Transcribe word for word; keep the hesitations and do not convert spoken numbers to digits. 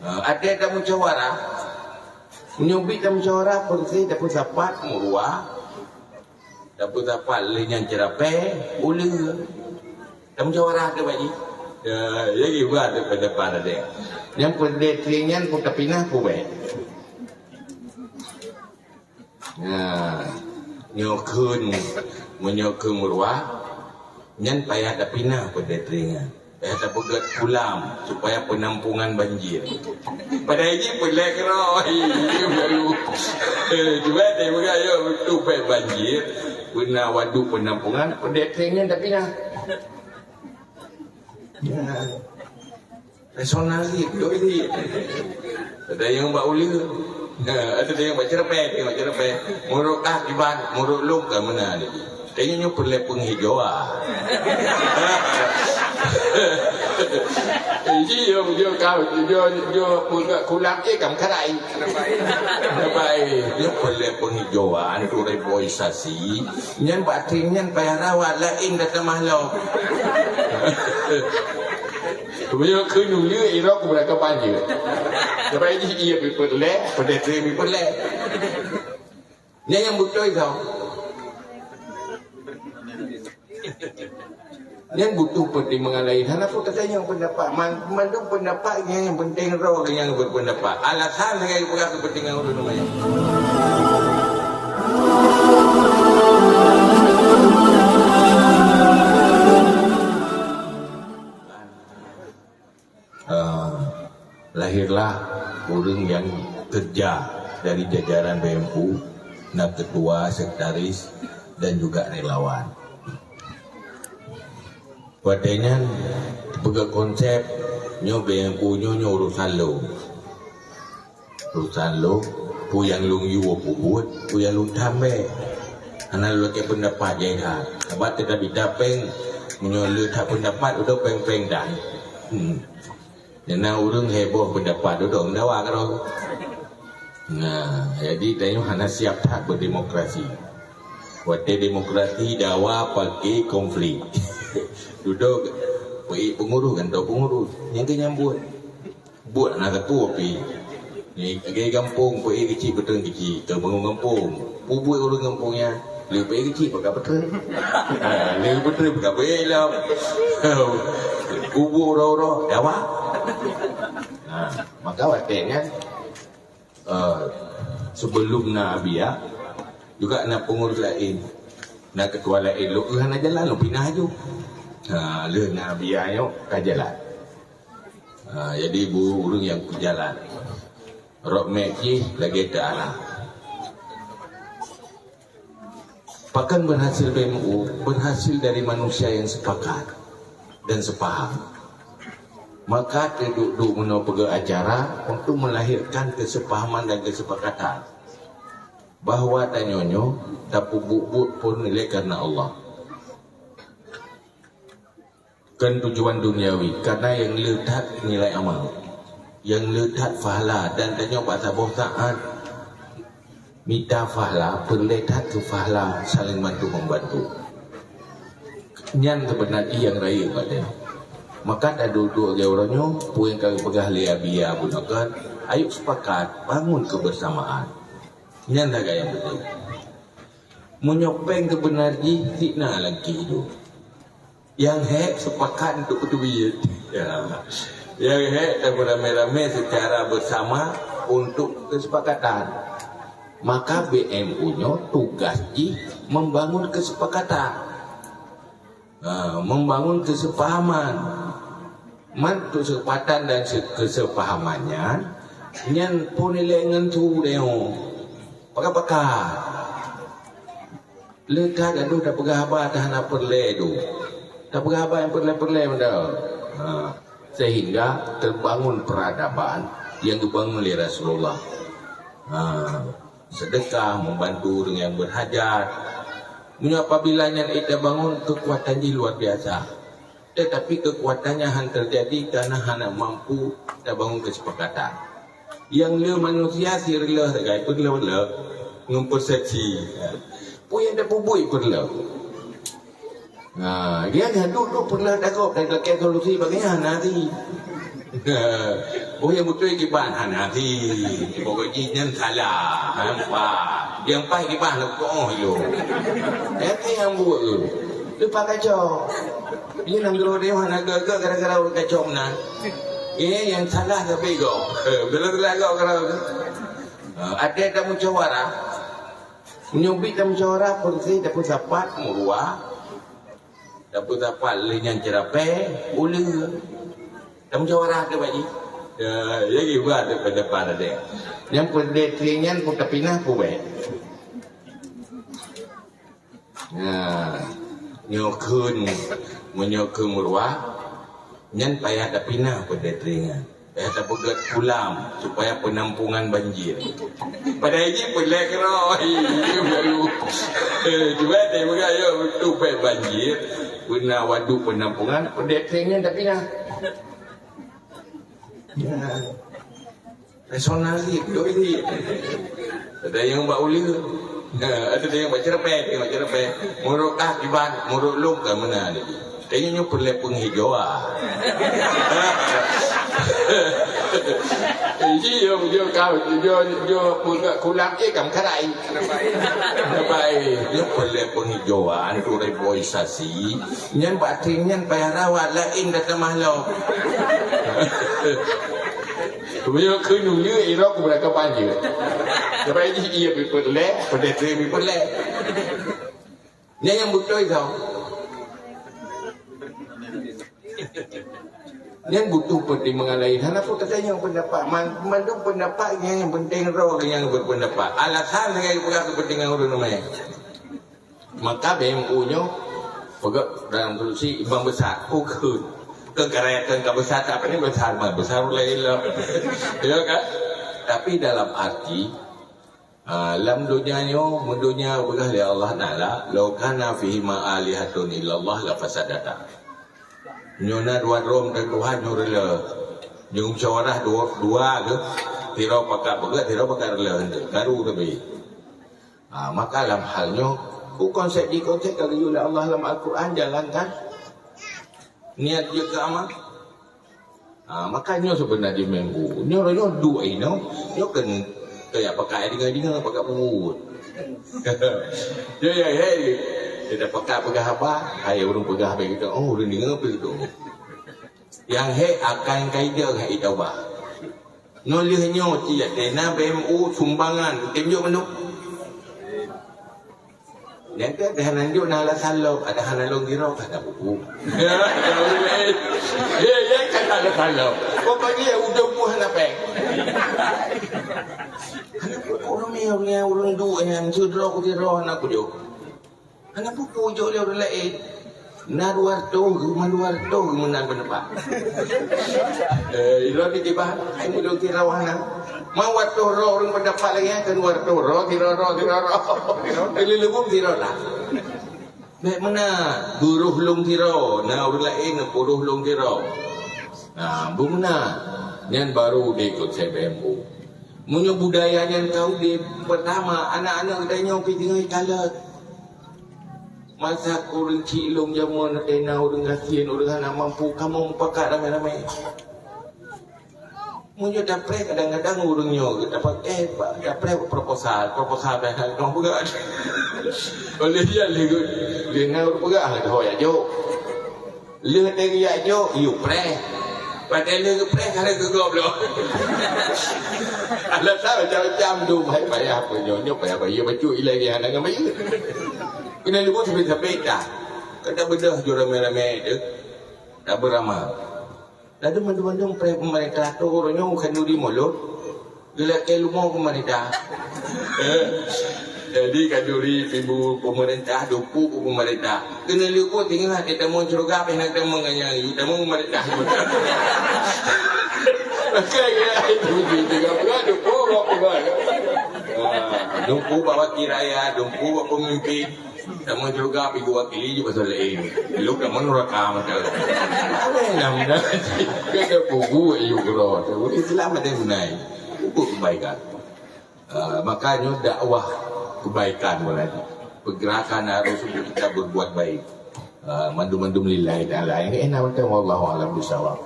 Ha, até tamusyawarah. Meunyoe bit tamusyawarah, peureuséh tapeusapat meuruwa, tapeusapat lé nyang ceurapée, uleue. Tamusyawarah tu, Pak Ji. Ya, jadi buat tu pendapat ada. Nyang peudeh nyan pun tapinah pun baik. Nah, nyoe kheun, meunyoe kheun meuruwa, nyan payah tapinah peudeh teuingat. Payah tapeugét kulam supaya penampungan banjir. Padahai jih peulée keudroe, hi, hi, baru. Eh, cuba teupeugah, yo, beutôi banjir, beuna waduk penampungan, peudeh teuingat tapinah. Ya. Personal jih, beutôi jih. Ada nyang bak uleue. Ha, ada nyang bak ceurapée, ada nyang bak ceurapée. Meunurot ah kiban, meunurot lôn ka meunan lagée. Kayaknya nyoe peureulée peunghijauan. Ji yo, yo kau, yo, yo peugah kulam, eh, kam karai. Baik, nyoe peureulée peunghijauan, tu reboisasi. Nyan bak teuingat nyan payah rawat, laén dah tamah lom. Meunyoe kheun uleue, irok keubeurangkapan jeuet. Sabab jih ié peureulée, peudeh teuh peureulée. Nyan nyang beutôi tau. Nyan butuh pertimbangan laén. Hana peue tatanyong pendapat. Man-, mandum pendapat nyan nyang penting droe nyang berpendapat. Alasan sagai peugah keupeuntengan ureueng ramé. Ah, lahirlah ureueng nyang keureuja dari jajaran B M U, na ketua, sekretaris, dan juga relawan. Watée nyan, peugah konsep, nyoe B M U nyoe, nyoe urusan lôn. Urusan lôn, peue nyang lôn yue peubuet, peue nyang lôn tham bék. Hana lôn lakée peundapat jai that. Sabab teutabita péng, meunyoe le that peundapat, udah péng-péng dan. Hmm. Nyang na ureueng heboh peundapat, udah dawa keudroe. Nah, jadi tanyoe hana siap that berdemokrasi. Watée demokrasi dawa pakai konflik. Dudok, peuék peungurus, gantoe peungurus. Nyang keu nyang buet. Buet na sapeue pi. Ni, lagée gampông, peuék keuchik, peutreun keuchik, teubangon gampông. Peue buet ureueng gampông nyan? Le peuék keuchik, pakai peutreun. Ha, le peutreun, pakai peuék lom. Peue buet uroe-uroe, dawa. Ha, maka watée nyan, eh, sebelum na Abiya, juga na peungurus laén. Na ketua laén, lôn hana jalan, lôn pinah aju. Ha, lheueh na Abiya nyoe ka jalan. Ha, jadi bu-, ureueng nyang peujalan. Rot mék jih lagée teuarah. Pakon berhasil B M U? Berhasil dari manusia yang sepakat dan sepaham. Maka teuduek-duek meunoe peugah acara untuk melahirkan kesepahaman dan kesepakatan bahwa tanyoe nyoe tapeubuet-buet pun ilée karena Allah. Kon tujuan duniawi, karena nyang le that nilai amal. Nyang le that pahala dan tanyoe bak saboh saát mita pahala, peureulée that keu pahala saling bantu membantu. Nyan sebenarnya nyang rayeuk bak tanyoe. Maka taduek-duek lagée uroe nyoe, peue nyang ka geupeugah lé Abiya bunoe kan, ayuk sepakat bangun kebersamaan. Nyan sagai nyang beutôi. Meunyoe péng keubeuna jih, sit na lam keuhidup. Nyang hék sepakat untuk peuteubiet. Ya. Nyang hék dan beramé-ramé secara bersama untuk kesepakatan. Maka B M U nyoe tugas jih membangun kesepakatan. Ha, membangun kesepahaman. Man kesepakatan dan se-, kesepahaman nyan, nyan pun ilée ngon su deungoe. Pakar-pakar. Le that gadoh tapeugah haba ta hana peureulée doh. Tapeugah haba nyang peureulée-peureulée meudoe. Ha, sehingga terbangun peradaban yang dibangun oleh Rasulullah. Ha, sedekah, membantu ureueng nyang berhajat. Meunyoe apabila nyan ék tabangun, keukuatan jih luar biasa. Tetapi keukuatannya han terjadi karena hana mampu tabangun kesepakatan. Nyang le manusia si reuloh sagai peureulée-peureulée ngon persepsi. Peue nyang tapeubuet peureulée. Nah, dia nyan duek-duek peureulée tagob dan lakée solusi bagaimana nanti. Oh, nyang beutôi kiban hana, hi. Pokok jih nyan salah. Nampak. Nyang paih kiban nak keu'oh ilôn. Nyang keu nyang buet tu. Leupah kacau. Nyan nanggroe deh hana geuh-geuh gara-gara ureueng kacau meunan. Eh, nyang salah sabe gob. Bila-bila gob gara-gara. Ha, até tamusyawarah. Meunyoe bit tamusyawarah, peureuseh tapeusapat, meuruwa. Tapeusapat lé nyan ceurapée, uleue. Tamusyawarah tu, Pak Ji. Ya, jadi buat tu pendapat ada. Nyang peudeh nyan pun tapinah pubek. Nah, nyoe kheun, meunyoe kheun meuruwa, nyan payah tapinah peudeh nyan. Payah tapeugét kulam supaya penampungan banjir. Padahai jih peulée keudroe, hi, baru. Eh, cuba teupeugah, yo, tu payah banjir, peuna waduk penampungan, peudeh nyan tapinah. Ya. Personal jih, beutôi jih. Ada nyang bak uleue. Ha, ada nyang bak ceurapée, nyang bak ceurapée. Meunurot ah kiban, meunurot lôn ka meunan lagée. Kayaknya nyoe peureulée peunghijau ah. Ji yo, yo kau, yo, yo peugah kulam je kam karai. Baik, nyoe peureulée peunghijau ah, antu reboisasi. Nyan bak tring nyan payah rawat laén dah tamah lom. Meunyoe kheun uleue, irok keubeurangkapan jeuet. Sabab jih ié bipeureulée, peudeh teuh bipeureulée. Nyan nyang beutôi tau. Nyan butuh pertimbangan laén. Hana peue tatanyong pendapat. Man-, mandum pendapat nyan nyang penting droe nyang berpendapat. Alasan sagai peugah kepentingan ureueng ramé. Maka B M U nyoe peugah dalam konstitusi imam besar. Oh, kheun. Keu karya keu ka besar, tapi ni besar mah. Besar laén lah. Ya kan? Tapi dalam arti, ah, lam donya nyoe, meundonya peugah lé Allah Taala, "Lau kana fihima alihatun illallah la fasadata." Nyoe na dua droe mantong Tuhan nyoe reuloh. Nyoe musyawarah dua, dua ke, sidroe pakat peugah, sidroe pakat reuloh. Karu tapi. Ha, maka lam hal nyoe, ku konsep di konsep ka geuyue lé Allah lam Al-Quran, jalankan niat jeuet keu amal. Ha, maka nyoe seubeuna jih minggu. Nyoe, nyoe duek inoe, nyoe keu, keu jak pakai deungoe-deungoe, pakai buet. Nyoe ya, hei, kita pakai peugah haba, hai ureueng peugah baik kita, oh, ureueng deungoe pih tu. Nyang hék akan kaideuh hai taubat. Nyoe lheueh nyoe cit, tena B M U sumbangan, tunjuk mandum. Nyang ka dah nanjok na alasan lom, ada hana lôn giro ka ada buku. Ya, ya, ya, ka ada alasan lom. Pokoknya ujung pun hana peng. Hana pun ureueng ni, ureueng ni, ureueng duek nyan, sidroe ku sidroe hana kujok. Hana peue-peue jok lé ureueng laén. Na dua reutôh geuh, ma dua reutôh geuh meunan pendapat. Eh, ilôn di kiban, hai mudo kira hana. Ma dua reutôh droe ureueng pendapat lagée nyan, kan dua reutôh droe, kira droe, kira droe. Keuneuleubeue kira lah. Bék meunan, buroh lôn kira, na ureueng laén buroh lôn kira. Nah, bu meunan. Nyan baru di konsep B M U. Meunyoe budaya nyan ka udeb, peurtama, aneuk-aneuk geutanyoe pih teungoh jikalon. Masa kureueng cit lôn jameun, tena ureueng gasien, ureueng hana mampu, kamoe mupakat ramé-ramé. Meunyoe tapreh, kadang-kadang ureueng nyoe geuh tapakéh, tapreh proposal, proposal dah hana peugah. Oleh dia lé geuh, lé na ureueng peugah, lé ho jak jok. Lheueh teuh geujak jok, yue preh. Watèe lheueh geupreh, ka lheueh geugob lom. Alah, macam-macam tu, bahaya, bahaya apa nyoe, nyoe bahaya, bahaya, bacut ilèe geuh hana ngon bayeue. Keuneuleubeue sabé-sabé that. Ka tabeudôh ju ramé-ramé teuh, tabeurama. Lalu mandum-mandum preh peumeurintah tu, uroe nyoe khanuri mulod. Geulakèe leumo peumeurintah. Eh, jadi khanuri tibu peumeurintah, dupu peumeurintah. Keuneuleubeue teungoh até tamong syeuruga, pih na tamong ngon nyang yue tamong peumeurintah. Oke, ya, itu, itu, itu, dupu, dupu, dupu. Ah, dupu bak wakil rakyat, dupu bak pemimpin. Tamong syeuruga pih geuwakili ju pasal laén. Lôn ka meunuraka mata. Aneh lah meunan. Kata bubu ayuk keudroe. Islam ada gunai. Buku kebaikan. Ah, makanya dakwah kebaikan berarti. Pergerakan harus untuk kita berbuat baik. Ah, mandum-mandum lillahi ta'ala. Yang enak macam wallahu a'lam bishawab.